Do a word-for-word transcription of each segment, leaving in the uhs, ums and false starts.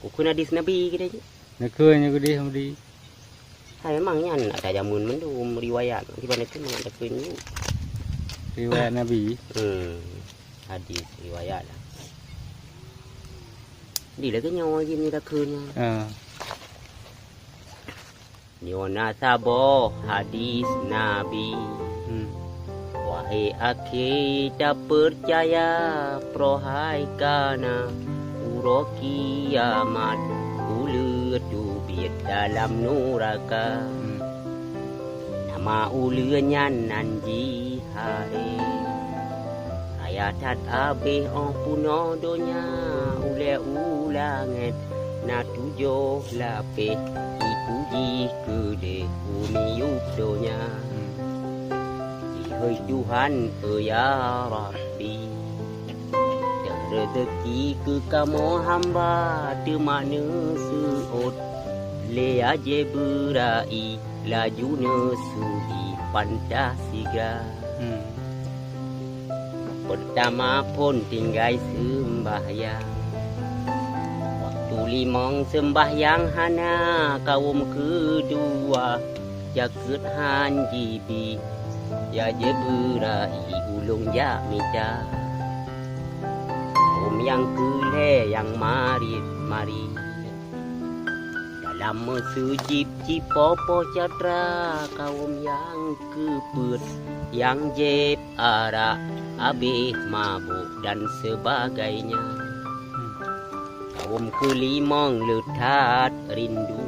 Bukon hadis Nabi kita je. Nakeuh nyoe keudeh Mudi. Hai, memang nyan ada jameun mandum riwayat. Di mana tu memang ada keuh nyoe. Riwayat Nabi. Hmm. Hadis riwayat lah. Di lagèe nyoe je ni dah keuh nyan. Ha. Nyoe na saboh hadis Nabi. Hmm. Wahé akhé tapeucaya, proh hai kana uroe kiamat, uleue teubiet dalam nuraka. Hmm. Nama uleue nyan nan jih hai. Raya that abéh 'oh peunoh donya, ulèe u langèt na tujoh lapéh, ipuji keudeh u miyueb donya. Jihôi Tuhan, eu ya Rabbi, deuh reuzeuki keu kamoe hamba, teuma neuseuôt lé ya Jibrail, laju neusudi pantah sigra. Hmm. Peurtama phon tinggai seumbahyang. Watèe limong seumbahyang hana, kawöm keudua jakeuet han jibi, ya Jibrail ulôn jak mita. Kawöm nyang keulhèe nyang marit-marit. Dalam meuseujid jipoh-poh catra, kawöm nyang keupeuet nyang jieb arak, abéh mabök dan sebagainya. Kawöm keulimong le that rindu,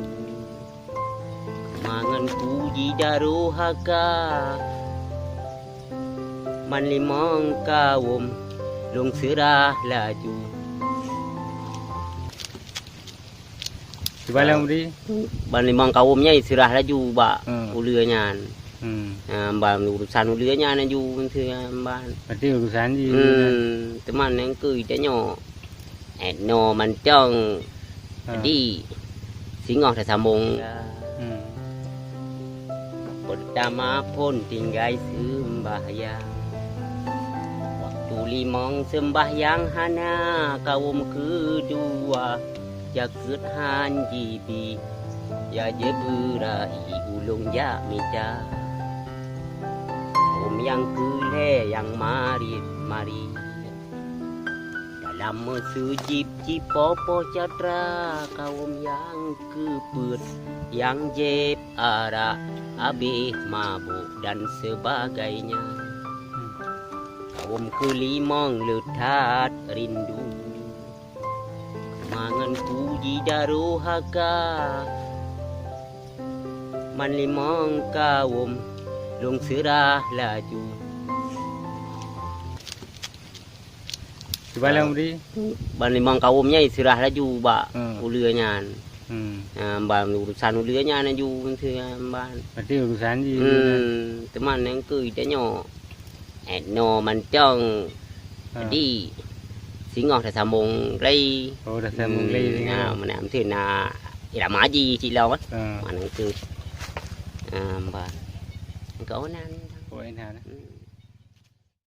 mangat puji darohaka. Ban limong kawöm lôn seurah laju. Sibalang bri? Ban limong kawöm nyan seurah laju bak Hmm. uleue nyan. Hmm. Ah, ban urusan uleue nyan laju, ban. Berarti urusan jih. Hmm, teuma nyan keuh tanyoe. Eh, no mantong. Ha. Jadi, singoh tasambong. Hmm. Peurtama phon tinggai seumbahyang. Watèe limong seumbahyang hana, kawöm keudua jakeuet han jibi, ya Jibrail ulôn jak mita. Kawöm nyang keulhèe nyang marit-marit. Dalam meuseujid jipoh-poh catra, kawöm nyang keupeuet nyang jieb arak, abéh mabök dan sebagainya. Kawöm keulimong le that rindu, mangat puji darohaka. Ban limong kawöm lôn seurah laju. Sibalang bri? Ban limong kawöm nyan seurah laju bak Hmm. uleue nyan. Hmm. Ah, ban urusan uleue nyan laju, ban. Berarti urusan jih. Hmm, teuma nyan keuh tanyoe. Eh, no mantong. Ha. Jadi, singoh tasambong lé. Oh, tasambong lé, Hmm, singoh. Nah, meunan tu na irama haji cit lom, eh. Ha. Mana tu? Ah, ban. Kau nan. Oh, enak, eh. Hmm.